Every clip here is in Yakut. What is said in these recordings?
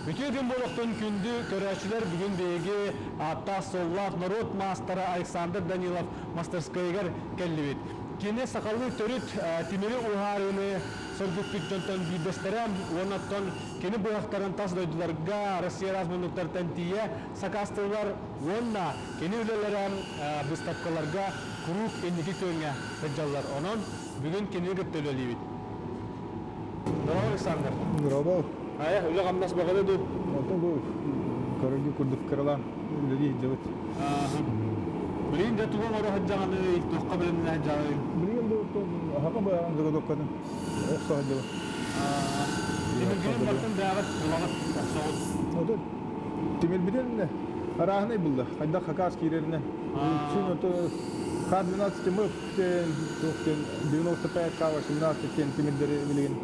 Үтүө күн буолуохтун күндү көрөөччүлэр бүгүн биһиги ааттаах-суоллаах норуот маастара Александр Данилов мастерскайыгар кэллибит. Кини сахалыы төрүт тимири уһаарыыны сөргүппүт дьонтон биирдэстэрэ уонна оттон кини быһахтарын тас дойдуларга Россия араас муннуктарыттан тиийэ сакаастыыллар уонна кини үлэлэрэ быыстапкаларга куруук инники күөҥҥэ сылдьаллар. Онон бүгүн кинини кытта үлэлиибит. Здорово, Александр. Здорово. Айа, үлэ-хамнас бөҕөлө дуу? Онтон бу көрөргө курдук кыралаан үлэлии сылдьабыт. Билигин да тугу оҥоро сылдьаҕыный, туохха бэлэмнэнэ сылдьаҕый? Билигин бу аһаҕа быһаҕын заготовкатын охсо сылдьабыт. Тимиргинин бартын бэҕэт булаҕыт, охсоҕут. Отут тимирбитин арааһынай булла. Хайдах хакаас киирэринэн. Үксүн ото К-12 мы 95 К-18 диэн тимирдэри билигин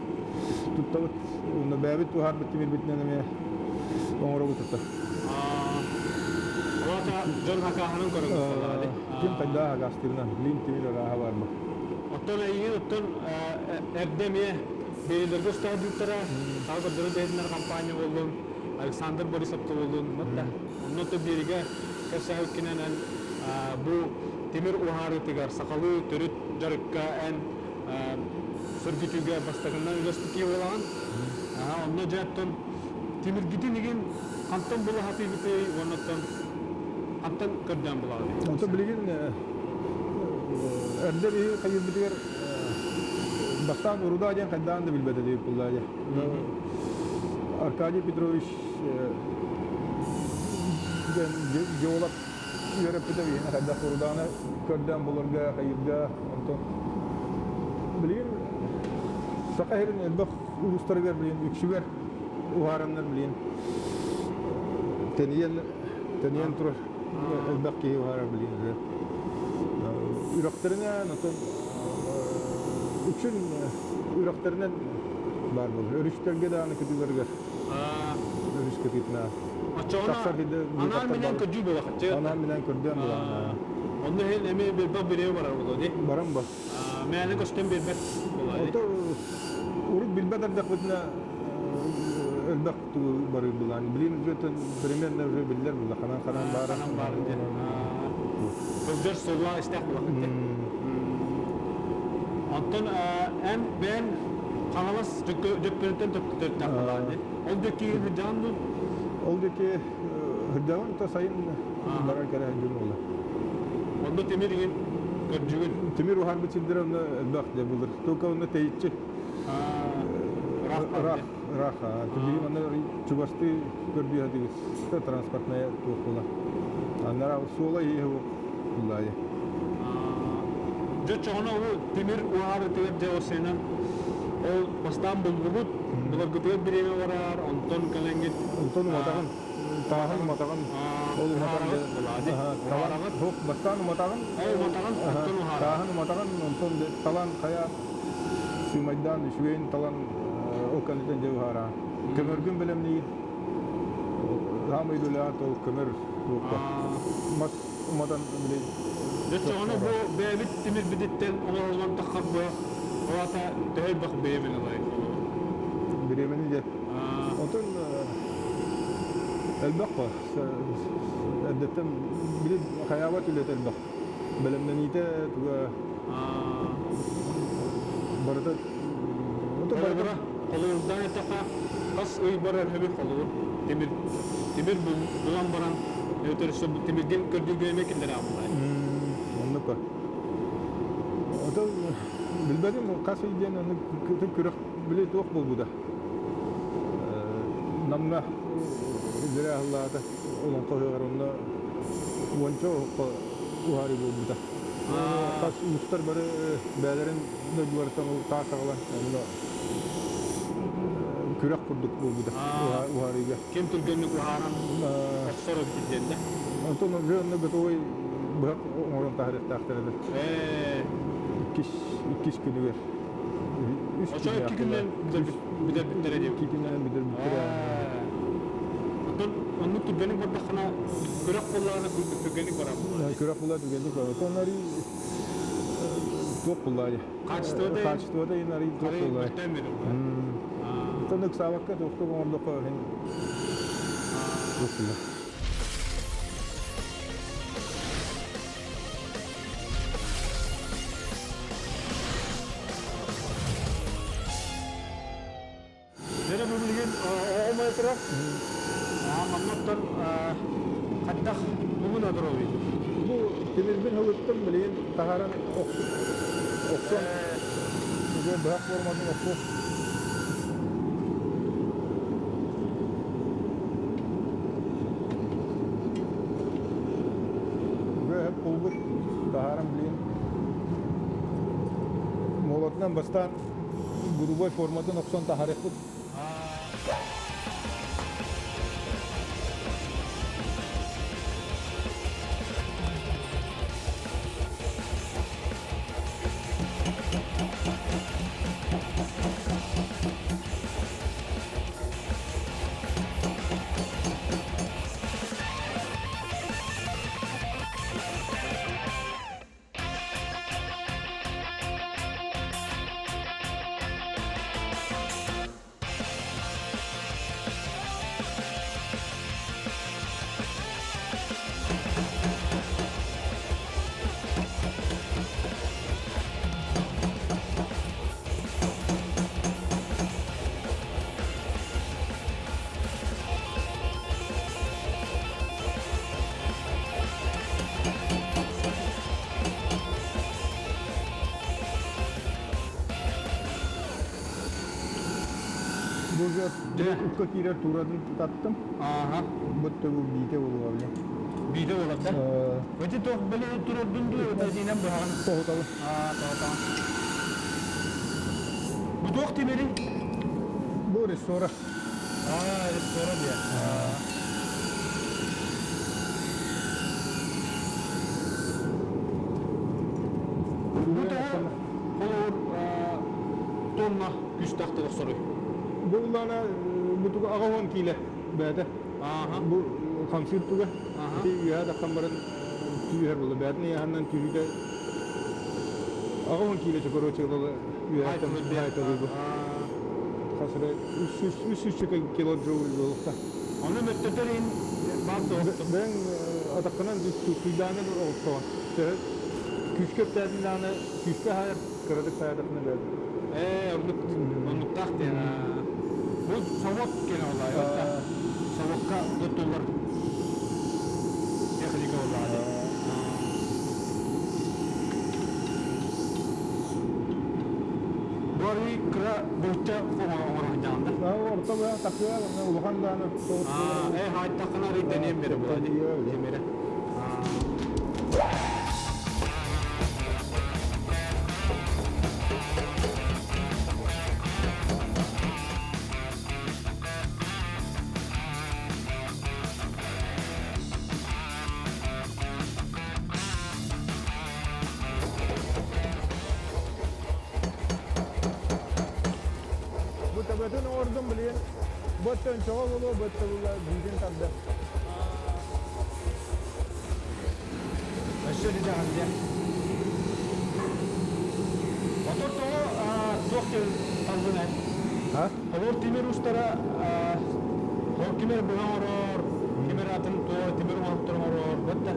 туттабыт. Онно бэйэбит уһаарбыт тимирбитинэн эмиэ оҥоробут это. Ол дьон хакааһынан көрөн Ким хайдаа хакаастыырынан, билин тимир арааһа бар бу. Оттон эйигин оттон эрдэ эмиэ бэйэлэргэ устаадыыттара, саха көрдөрөр бэйэтинэр компания буоллун, Александр Борисов буоллун, да. Онно то биэригэ кэпсээбиккинэн эн бу тимир уһаарыытыгар сахалыы төрүт дьарыкка эн сөргүтүүгэ бастакынан үлэспит буолаҕын. Онно дьэ оттон тимиргитин игин хантан була сатыыбытый уонна оттон хантан көрдөөн булаҕытый? Онто билигин эрдэ биһи хайыырбытыгар бастаан урудаа диэн хайдаан да билбэт этибит буллаа дьэ. Аркадий Петрович диэн геолог үөрэппитэ биһиэхэ хайдах урудааны көрдөөн буларга, хайыырга, онтон билигин Саха сирин элбэх улуустарыгар билигин үксүгэр уһаараннар билигин тэнийэн тэнийэн турар элбэх киһи уһаарар билигин үрэхтэринэн оттон үксүн үрэхтэринэн баар буолар өрүстэргэ даҕаны кытыыларыгар өрүс кытыытына Оччоҕуна анаан минэн көрдүү буолахчы. Анаан минэн көрдөөн буолаҕын. Онно иһин эмиэ билбэх бириэмэ барар буолуо дии. Баран ба. Мээнэ көстөн биэрбэт буолуо Ото урут билбэт эрдэхпитинэ элбэх тугу барыы булаан. Билин уже примерно уже биллэр була ханан ханан баара. Ханан баарын диэн. Сылдьар суоллаах истээх буолаххыт. Онтон эн бэйэн Хаҥалас Дьөппөнүттэн төрүттээх буолаҕын дии. Ол диэки сылдьаҕын дуу? Ол диэки сылдьаҕын то сайын барар кэлэ сылдьан буолла. Онно тимир игин көрдүгүн? Тимир уһаарбыт сирдэрэ онно элбэх дьэ былыр. Только онно тэйиччи. Ыраах ыраах ыраах. Билигин онно чугастыы көрдүү сатыыбыт. Транспортная туох буола. Аннара суола иһэ буллаайы. Дьэ чоҕуна ол тимир уһаарытыгар дьэ осенан ол бастаан буллугут, былыргытыгар бириэмэ барар, онтон кэлэҥҥит Онтон уматаҕын, тааһын уматаҕын, ол уматан уһаараҕыт. Бастаан уматаҕын, ол уматаҕын, онтон уһаараҕыт. Тааһын уматаҕын, онтон талан хайаан сыымайдаан үчүгэйин талан ол кэнниттэн дьэ уһаараҕын. Көмөргүн бэлэмниир. Саамай үлэлээх ол көмөр туохха мас уматан били Оччоҕуна бу бэйэбит тимирбититтэн оҥоһуллан таххарбы ол аата төһө элбэх бириэмэни ылай бириэмэни дьэ Онтон элбэх го эрдэттэн били хайаабат үлэтэ элбэх бэлэмнэниитэ туга барыта Холобура, холобурдаан эттэххэ, хас ый барар үһүбүт холобур тимир тимир булан баран эбэтэр өссө тимиргин көрдүүргэ эмиэ киллэрэ аҕаллай. Оннук. Отон билбэтим хас ый диэн оннук күрэх били туох буолбута. Намҥа үлэ аһыллаата олоҥхо ыһыаҕар онно уонча оһоххо уһаарыы буолбута. Хас уустар бары бэйэлэрин дойдуларыттан таас аҕалан онно күрэх курдук буолбута уһаарыыга. Ким түргэнник уһааран охсор эбит диэн да? Онтон уже онно готовый быһах оҥорон таһаарыахтаахтар этэ. Иккис иккис күнүгэр. Үс Очо икки күнүнэн бүтэрбиттэрэ диэн. Икки күнүнэн бүтэрбиттэрэ. Оттон оннук түргэнник бардаххына күрэх буоллаҕына түргэнник барар буолла. Күрэх буолла түргэнник барар. Оттон туох буоллаайы? Хаачыстыбата Хаачыстыбата иһин арый туох буоллаайы? Оттон ыксаабакка туохтук оҥордоххо иһин. Туох Дьэ бу билигин оҕо метро маннаттан хайдах тугун одоробуй? Бу тимирбин ылыттым билигин таһааран охсон уже быһах форматын охсуох. Уже булбут таһааран билигин молотунан бастаан грубой форматын охсон таһаарыахпыт. Бу укка киирэр тууратын таттым. Ааха. Бутта бу биитэ буолуо бile. Биитэ буолар да? Эти туох били турордун дуу, этинэн быһаҕын. Тоһутабын. Аа, тоһутаҕын. Бу туох тимири? Бу рессора. Аа, рессора диye. Бу тоҕо холобур тонна күстахтык охсоруй? Бу улаана бу туга 80 киилэ бэйэтэ. Бу хамсыыр туга. Ити үөһэ тахсан баран түүһэр буолла. Бэйэтин ыйааһынынан түүһүүтэ 80 киилэ короче үөһэттэн хаайталыы бу. Хасыра 300 килоджоуль буолуохта. Ону мөттөтөр ин баар тоҕо? Бэйэҥ атаххынан туйдаанын оҕуттаҕын. Төһө күүскэ өптөэтин даҕаны күүскэ хаайар, кыратык хаайатаххына бэйэтэ. Ээ, оннук оннуктаах диэн. Бу совок кэлэ олаа. Совокка туттуллар техника боллаҕа дии. Бу кыра булча оҥоро сылдьаҕын да? Орто быһа тахсыа, улахан даҕаны Ээ, хаайтаххына арый дэниэм бере була дии. Тимирэ. Бу төбөтүн оҥордум билигин. Бу өттөн чоҕо буолуо, бу өттө буолла биитин тарда. Өссө дьаһан диэн. Отор тоҕо туох диэн таллын эн? А? Холор тимир устара хол кимер быһа оҥорор, кимер атын туор тимир оҥоһуктар оҥорор. Бытта.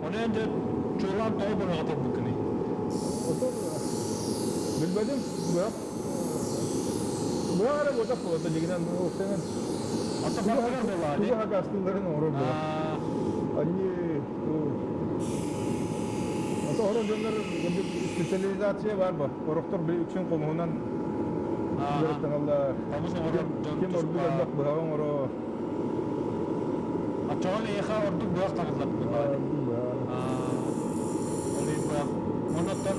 Оны эн дьэ чуолаан тоҕо быһаҕа талбыккыный? Отон билбэтим быһах быһах эрэ буотах буолата дьигинэн ол сенен Ата барытыгар буоллаҕа тугу дии. хакастыылларын оҥорор буолар. Они ото орон дьоннор специализация бар ба. Орохтор били үксүн хомуһунан дьарыктаналлар. Хомус оҥорор дьон Ким ордук туспа. элбэх быһаҕы оҥорор. Оччоҕо эйиэхэ ордук быһах табыллар буоллаҕа дии. Ордук быһаҕы. Ол иһин быһах. Оннуттан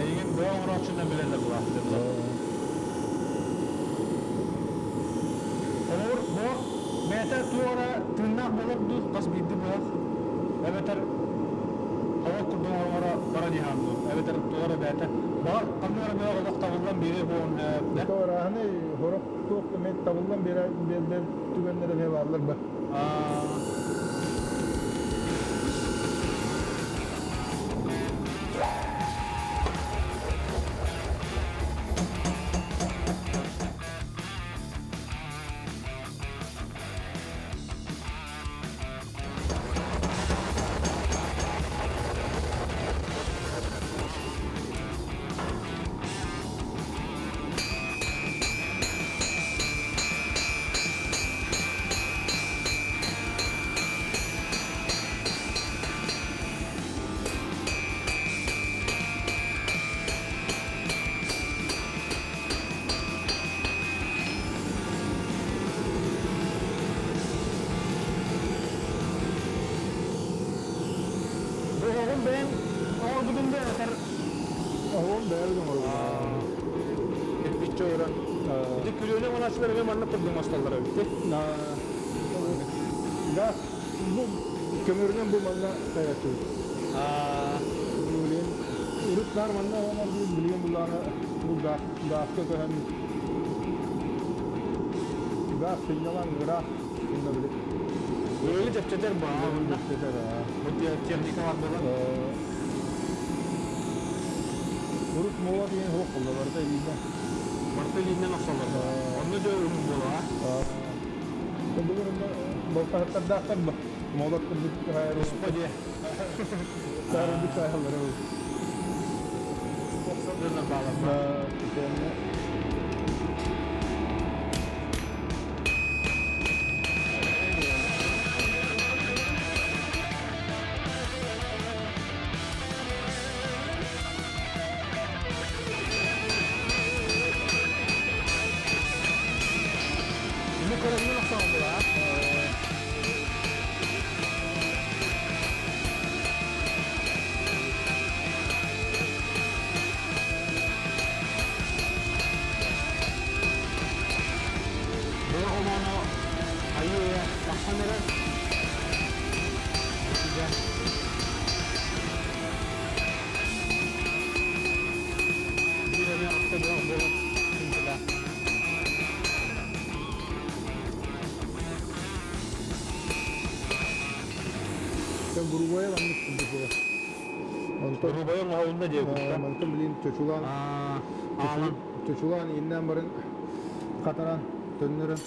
эйигин быһах оҥорооччунан билэллэр буолаах дьоннор. Холобур, быһах бэйэтэ туох эрэ тыыннаах буолар дуу, хас биирдии быһах эбэтэр хобот курдук оҥоро баран иһэҕин дуу, эбэтэр туох эрэ бэйэтэ баҕар ханнык эрэ быһах олох табыллан биэриэ буолуон да? Ырааһыны сорох туох эмэ табыллан биэрэр түгэннэр эмиэ бааллар ба. бэйэҥ оҥорбутуҥ да этэр Оһуом бэйэбит оҥоробут. Кирпиччэ ууран. Ити күрүөнү оҥонооччулар эмиэ маннык курдук оҥостоллор эбит. Газ бу көмөрүнэн бу манна хайаччыбыт. Билигин урут наар манна оҥорбут билигин буллаҕына бу газ гааска көһөн газ сынньалаҥ ыраах инна били. Үлэни чэпчэтэр баа. Чэпчэтэр аа. Бу техника бар буолан. Урут муола диэн суох буолла, барыта илиинэн. Барыта илиинэн охсоллор. Онно дьэ уһун буолуо. Бүгүн онно балтаһыттардаахтар ба. Молот курдук Туспа дьиэ. Саарбыт саахаллара бу. Охсор дьоннор баалар. Ini көрөҥҥүн охсоҕун була. Бу омоно айыы тахсан эрэр. Биир эмэ орто бөөх буолан сылдьыга. Грубая маннык курдук Онтон Грубая оҥоһулунна диэбиттэр. Мантан билин чочулаан чочулаан иннэн барын хатаран төннөрөн.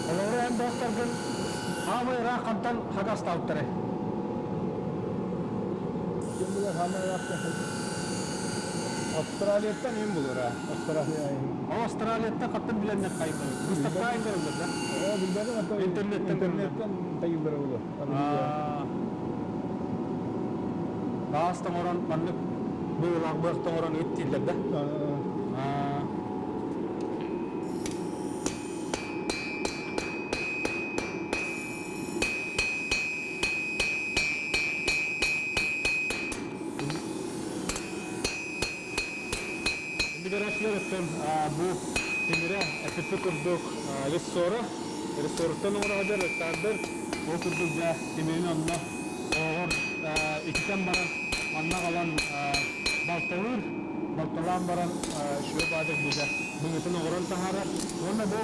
Олору эн доҕотторгун хаамай ыраах хантан хагастаабыттарай? Ким булар хаамай ыраахтан Австралияттан им булар а Австралия Ол Австралияттан хаттан билэннэр хайдах? Выставкаайын көрөллөр да? Билбэтим Интернеттен интернеттен тайыллара булар. Таас тоҥорон маннык быылаах быах тоҥорон ыт дииллэр да? Бүтэрээччилэр өттөн бу тимирэ эппиппит курдук рессора, рессоруттан оҥоро сылдьар ректардар ол курдук дьэ тимирин онно оҕоҕор ититэн баран манна аҕалан балталыыр, балталаан баран үчүгэй баадыр быда быһыытын оҥорон таһаарар. Уонна бу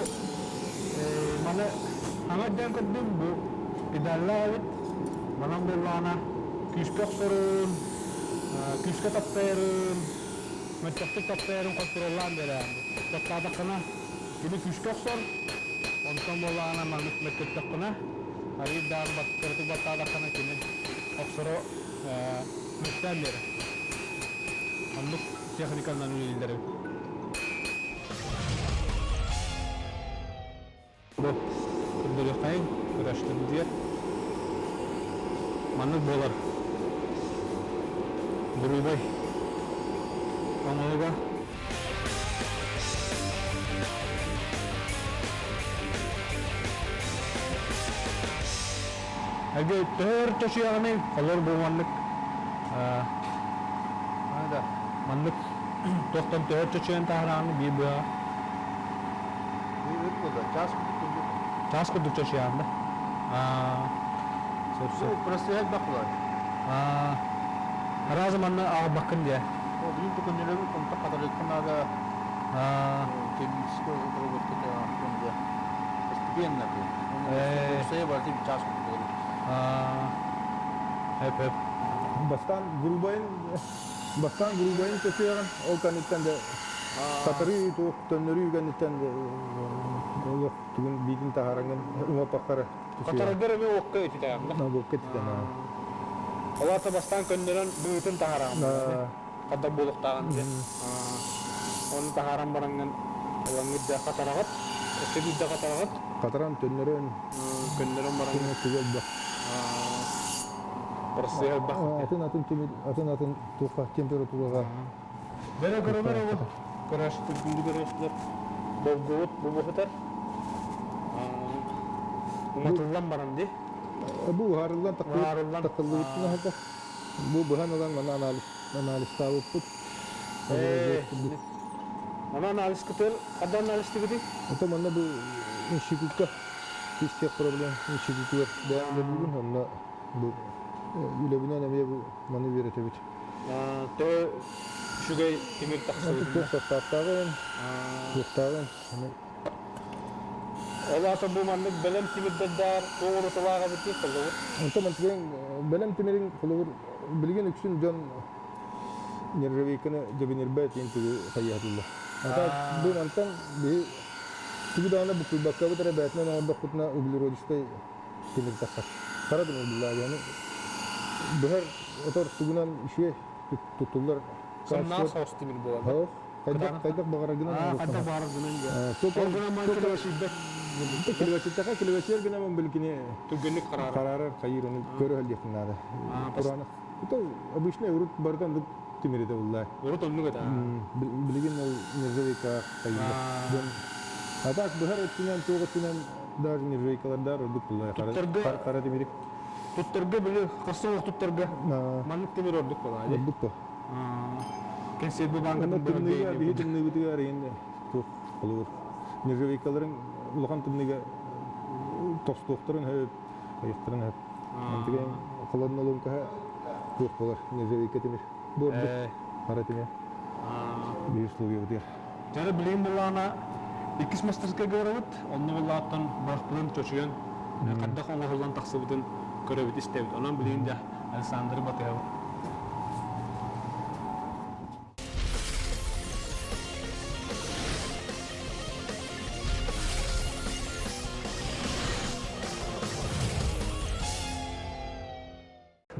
маны саҥа өйдөөн көрдүм, бу педаллаах эбит. Манан буоллаҕына күүскэ охсорун, күүскэ таптайарын, мөлтөхтүк таптайарын хонтуруоллаан биэрээҕин. Таптаатаххына кини күүскэ охсор, онтон буоллаҕына маннык мөккөттөххүнэ, арыый даҕаны кыратык баттаатаххына кини охсоро мөттөөн биэрэр. Оннук техниканан үлэлииллэр эбит. Бу көрдөрүөххэйиҥ, көрөөччүлэрбитигэр. Маннык буолар Грубай оҥоһуга. Әлгі төһө өр чочуйаҕыный? Холор бу маннык маннык туохтан төһө чочуйан таһараҕыный биир быһа? Чаас курдук. Чаас курдук чочуйаҕын да? Сөп сөп. Просто элбэх булар. Аразы манна аҕалбаккын диэ. Билин көкөннөлөрү онто хатарыахха наада. Термическая обработка постепенно. Уопсайа барыта чаас курдук. Хөп хөп. Бастаан грубайын бастаан грубайын чочуйаҕын, ол кэнниттэн да хатарыы туох төннөрүү кэнниттэн олох тугун биитин таһаараҥҥын уҥаппаккара Хатараргар эмиэ уокка ититэҕин да? Уокка ититэн. Ол аата бастаан көннөрөн быытын таһаараҕын хаддар буолуохтааҕын диэн. Оны таһааран бараҥҥын ылаҥҥыт да хатараҕыт, өссө биирдэ хатараҕыт. Хатаран төннөрөн көннөрөн бараҥҥын тугу элбэх. Россия элбэх. Атын атын тимир атын атын туохха температураға. Бэрэ көрөмөр ол. Көрөөччүлэр, күндү көрөөччүлэр, болгуобут бу буһутар. Уматыллан баран ди. Бу уһаарыллан такыллыбыттын аһата. Бу быһан ылан мана анализ анализтаабыппыт. Аны анализ кытыр, хадда анализ тигити? Ото манна бу институтка физтех проблем институтугар бэйэм үлэлиибин, онно бу үлэбинэн эмиэ бу маны үөрэтэбит. Төһө үчүгэй тимир тахсыбыт? Туох састааптааҕын, туохтааҕын. Ол аата бу маннык бэлэм тимирдэрдээх туох уратылаах эбитий холобур? Онтон мантыгын бэлэм тимирин холобур билигин үксүн дьон нержавейканы дьэбинирбэт диэн тугу хайыһатыллар. А бу мантан биһи тугу даҕаны буккуйбаккабыт эрэ бээтинэн оҥордохпутуна углеродистай тимир тахсар. Хара тимир буллаа быһар отор тугунан үчүгэй туттуллар. Сымнаах соҕус тимир буолар. Хайдах хайдах баҕараргынан Хайдах баҕараргынан Ол гынан маан килэбэчийбэт. Килэбэчиттэхэ килэбэчийэр гынан билкини түргэнник хараарар. Хараарар хайыыр ону көрө сылдьыаххын наада. Кураанах. Это обычно урут барыта оннук тимир этэ буллаа. Урут оннук этэ. Билигин ол нержавейка хайыыр. А так быһар өттүнэн туох өттүнэн даже нержавейкалардар ордук буллаа. Хара тимири. Туттарга били харса туттарга маннык тимир ордук буолаа. Ордук по. Кэнсиэрбэ бааҥкатын тымныыга биһи тымныыбытыгар арыйын туох холобур нержавейкаларын улахан тымныыга тостуохтарын хөп айахтарын хөп антыгын холоднолуҥкаһа туох болар нержавейка тимир бу ордук хара тимир биир условиябытыгар Дьары билигин буллаана иккис мастерскайга барабыт онно буллааттан бырахпытын чочуйан хайдах оҥоһуллан тахсыбытын көрөбүт истэбит онон билигин дьэ Александры батыһабыт.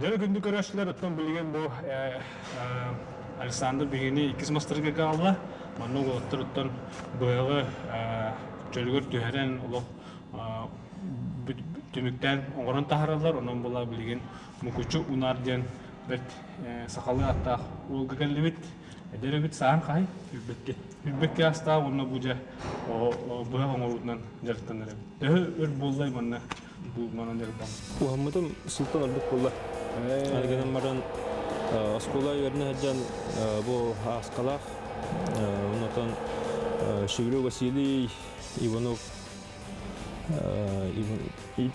Дьэ, күндү көрөөччүлэр, оттон билигин бу Александр биһигини иккис мастарга хаалла. Манна уолаттар оттон быһаҕы чөлүгэр түһэрэн олох түмүктээн оҥорон таһаараллар. Онон була билигин Мукучу Унаар диэн бэрт сахалыы ааттаах уолга кэллибит. Эдэр эбит саан хаһай? Үрбэккэ. Үрбэккэ астаах уонна бу дьэ быһах оҥоруутунан дьарыктанар эбит. Төһө өр буоллай манна бу манан дьарыктан? Уһаммытым сылтан ордук буолла. Аны баран оскуола үөрэнэ сылдьан бу ааскалаах онтон Шеврю Василий Иванов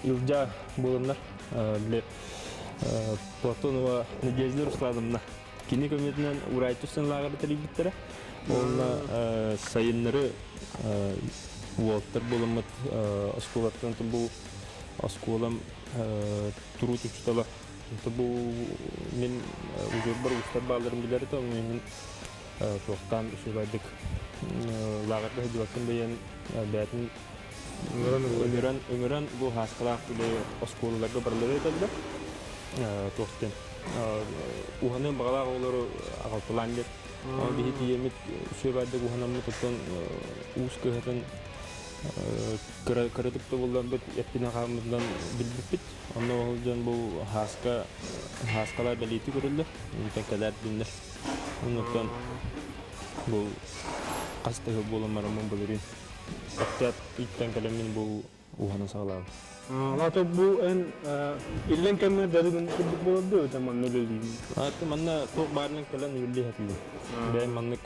Илдьа буоланнар били Платонова Надежда Руслановна кини көмөтүнэн Урайтустан лааҕыры тэрийбиттэрэ. Уонна сайыннары уолаттар буоламмыт оскуолаттан бу оскуолам туруут учуутала бу мин узурбар уустар баалларын билэр этэ мин туохтаан үчүгэйдик лааҕырга сылдьыбаккын да диэн бэйэтин ыҥыран ыҥыран бу һааскалаах үлэ оскуолаларга барылары этэллэр туох диэн уһаныан баҕалаах оҕолору аҕалталаан диэн биһи тиийэммит үчүгэйдик уһанаммыт оттон уус кыһатын кыратык да буолларбыт эппинэн хааммытынан билбиппит онно ол дьон бу һааска һааскалар бэлиэтии көрөллөр онтон кэлээт билинэр оннуттан бу хас да сыл буолан бараммын былырыын Октяб ыйтан кэлэммин бу уһана саҕалаабым. Лато бу эн иллэҥ кэмҥэ дьарыгын курдук буолар дуо эбэтэр манна үлэлиигин? Аты манна туох баарынан кэлэн үлэлии сатыыбын. Бэйэм маннык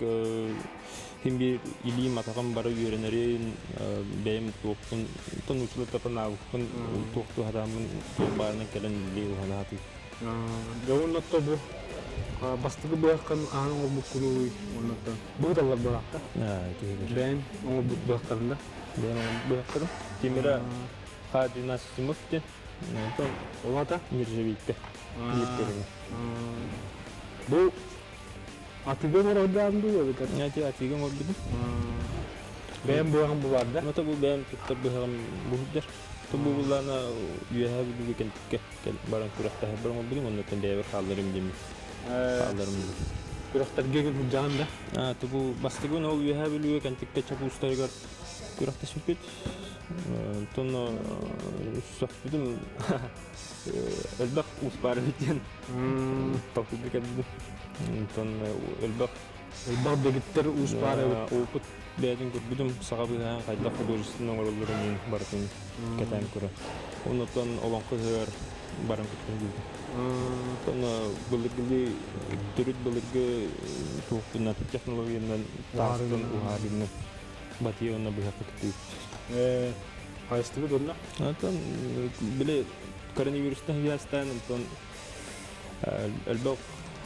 син биир илиим атаҕым бары үөрэнэрин, бэйэм туохпун тонуучулар тапанаабыппын туохтуу сатааммын туох баарынан кэлэн үлэлии уһана сатыыбын. Дьэ уонна бу бастакы быһаххын хаһан оҥорбуккунуй уонна быһыталлар быһахта бэйэҥ оҥорбут быһахтарын да бэйэм оҥорбут быһахтарым тимирэ Х12 диэн онтон ол аата нержавейка биир көрүҥэ бу атыыга оҥорордаан дуу эбэтэр ати атыыга оҥорбутум бэйэм быһаҕым бу баар да ото бу бэйэм туттар быһаҕым бу сылдьар бу буллаана үөһээ бүлүүгэ кэлтиккэ баран күрэхтэһэрбэр оҥорбутум оннуттан бэйэбэр хаалларым диэммин хаалларым күрэхтэргэ сылдьаҕын да тубу бастакы ол үөһээ бүлүүгэ кэнтиккэ чопуустарыгар күрэхтэспиппит онтон сөхпүтүм элбэх уус баар эбит диэн толкуйга кэлбитим онтон элбэх Элбэх дэгиттэр уус баар эбит. Опыт бэйэтин көрбүтүм, саха быһаан хайдах художественный оҥороллорун иһин барытын кэтээн көрөн. Оннуттан олоҥхо ыһыар баран кыттан киирдим. Оттон былыргылыы төрүт былыргы туохпунан технологиянан таастан уһаарыынан батыйа уонна быһахха кыттыбыт. Хайыстыбыт онно? Оттон били коронавирустан сибээстээн онтон элбэх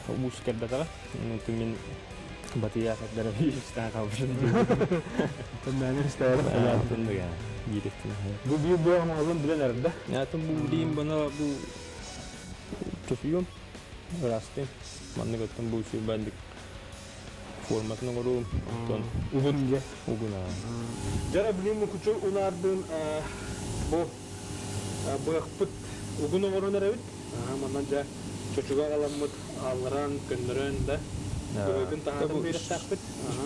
уус кэлбэтэҕэ. Онтон мин батыйа хардара вирустаах хаалбытым. Оттон мээнэ истээри Бу биир быа оҥоһулун билэн эрдэ. Атын бу билиим бана бу чочуйум ырастым. Маннык оттон бу сүрбэндик форматын оҥоруум. Оттон угун дьэ. Угун Дьара билим мукучу унаардын бу быахпыт угун оҥорон эрэбит. Манна дьэ чочуга аламмыт аалларан, көннөрөн да быһыытын таһаатын биэрэхтээхпит.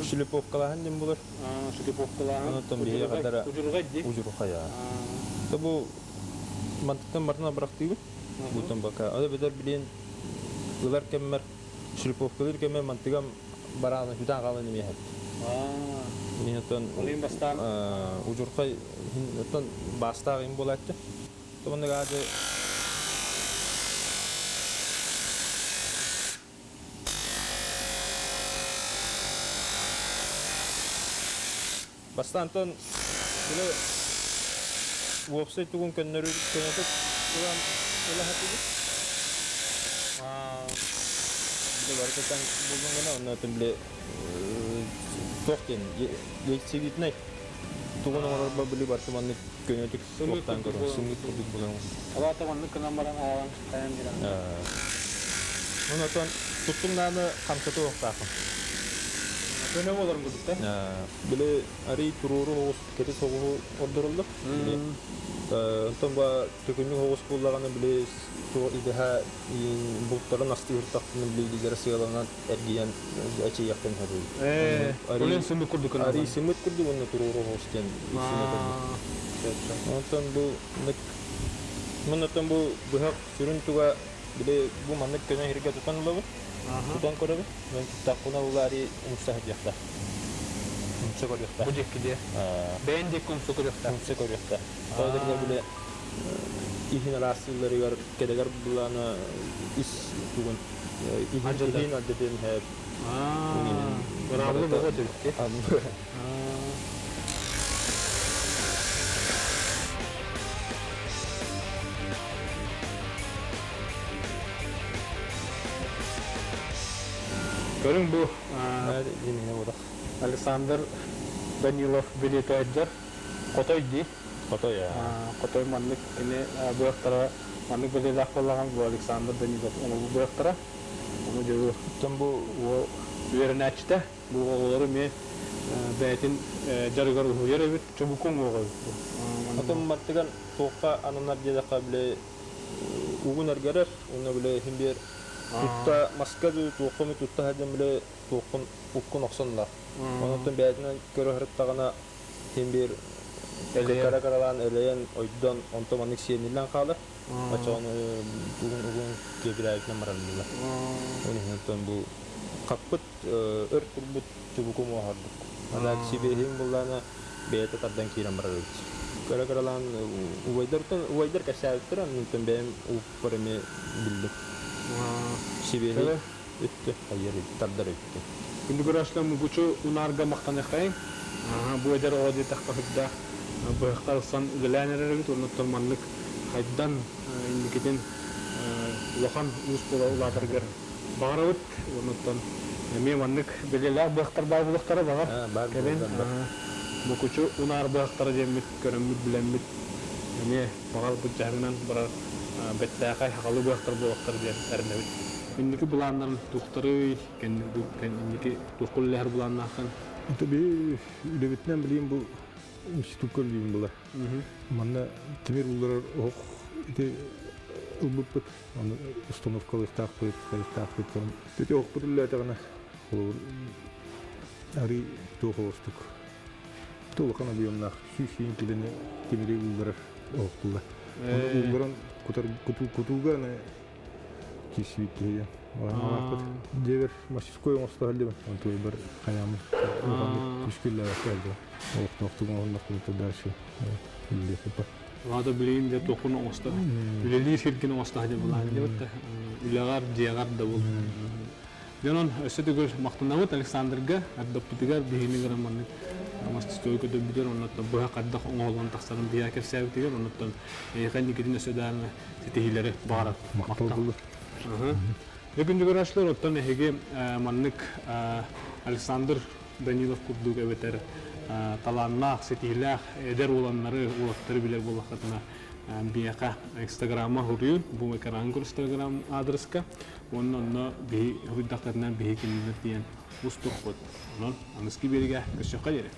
Шлифовкалааһын диэн булар. Шлифовкалааһын. Онтон биһиги хадара удьурҕай дии. Удьурҕай. Бу мантыттан бартан абырахтыыбын. Бутан бака. Ада бедер билин ылар кэммэр шлифовкалыыр кэммэр мантыгам барааны хүтэн хаалан эмиэ Мин оттон Олин бастаан удьурхай оттон бастаах им буолааччы. Томоннык аады Бастаантан били уопсай тугун көннөрү көнөтүк ылан ыла сатыыбыт. Били барыта тэҥ буоллун гына, онно били туох диэн яйцевиднай тугун оҥорорбор били барыта маннык көнөтүк туохтаан көрөн сымыыт курдук буолан. Алаата маннык гынан баран аалан хайан биэрэн. Онтон туттум дааны хамсатыы уохтаахпын. Көнө буоларын курдук да? Били арый туруору оҕус кэтит соҕуһу ордороллор. Онтон ба төкүннүк оҕус буоллаҕына били туох идэһэ бултарын астыыртахпына били илиилэрэ сыаланан эргийэн эчэйиэхтэн сөбүй. Арый сымыт курдук Арый сымыт курдук уонна туруору оҕус диэн үксүн этэллэр. Онтон бу Муннуттан бу быһах сүрүн туга били бу маннык көнө иһиргэ тутан ылабын. Тутан көрөбүн. Мен туттахпына улари умса сылдьыахтаах. Умса көрүөхтээх. Бу диэки диэ. Бэйэн диэки умса көрүөхтээх. Умса көрүөхтээх. Тоҕо били иһин араастыылларыгар кэдэгэр булаана ис тугун иһин алдьатыан иһэр. Быраабыла бөҕө этибит. Көрүҥ бу Александр Данилов билиэтээддэр Хотой дии. Хотой Хотой маннык кини быахтара маннык бэлиэлээх буоллаҕын бу Александр Данилов оҥорбут быахтара. Ону дьэ бу уол үөрэнээччитэ Бу оҕолору эмиэ бэйэтин дьарыгар уһуйар эбит, чубуку уҥуоҕа эбит бу. Атын мартыган туохха ананар диэтэххэ били угун эргэрэр, уонна били иһин биэр тутта маска дуу туохха эмэ тутта сылдьан били туоххун уккун охсон ылар. Онон бэйэтинэн көрө сырыттаҕына иһин биэр кыра кыралаан элэйэн ойдон онтон маннык сиэниллэн хаалар. Оччоҕуна угун угун киэбирээбитинэн бараллар. Ол иһин оттон бу хаппыт өр турбут чубуку муоһардык. Ана сибиэһин буллаана бэйэтэ тардан киирэн барар эбит. Кыра-кыралаан убайдартан убайдар кэпсээбиттэр, онтон бэйэм уппар эмиэ биллим. Сибиэһи өттө хайар тардар эбит. Күндү көрөөччүлэр мугучу унаарга махтаныаххайыҥ. Бу эдэр оҕо диэтэххэ сүрдээх быһахтар ылсан үлэлээн эрэр эбит. Оннуттан маннык хайдан инникитин улахан уус буола улаатарыгар Баҕарабыт онуттан эмиэ маннык бэлиэлээх быһахтар баар буолуохтара баҕар кэлин Мукучу унаар быһахтара диэммит көрөммүт билэммит эмиэ баҕар бу дьаһыгынан барар бэттээхэй сахалыы быһахтар буолуохтара диэн эрэнэбит. Инники былааннарын туохтарый инники туохха үлэлэһэр былааннааххын? Это биһи үлэбитинэн билиим бу институкка үлэлиибин була. Манна тимир улларар оһох ити ылбыппыт Аны установкалыахтаахпыт, хайыахтаахпыт. Ити оһохпут үлэлээтэҕинэ, холобур, арый туох оҕустук. Улахан объемнаах 100 килени тимири уулларар оһох булла. Оны уулларан кутар кутууга аны киирсибит киһи. Анаалаахпыт. Дьиэбэр мастерской оҥосто сылдьабын. Онтуйбар хайааммыт улаханнык күскүллээбэккэ сылдьабын. Олохтоохтук оҥоһуннахпына дальше үлэлиэхпит. Лада билигин дьэ туоххун оҥосто үлэлиир сиргин оҥосто сылдьар былаан диэбит да үлэҕэр, дьиэҕэр да бул. Дьонон өссө төгүл махтанабыт Александрга, ардаппытыгар биһигини гынан маннык мастерской көтөрбүтүгэр оннуттан быһа хайдах оҥоһуллан тахсарын биһиэхэ кэпсээбитигэр оннуттан эйиэхэ инникитин өссө даҕаны ситиһиилэри баҕарар. Махтал булу. Бүгүн жүгүрөөччүлэр оттон эһиги маннык Александр Данилов курдук эбэтэр талааннаах, ситиһиилээх эдэр уоланнары, уолаттары билэр буоллаххытына биһиэхэ Инстаграмма суруйун, бу экран Инстаграм аадырыска уонна онно биһи суруйдахтарына биһи кинилэр диэн устуохпут. Онон аныгыскы биэригэ көрсүөххэ диэри.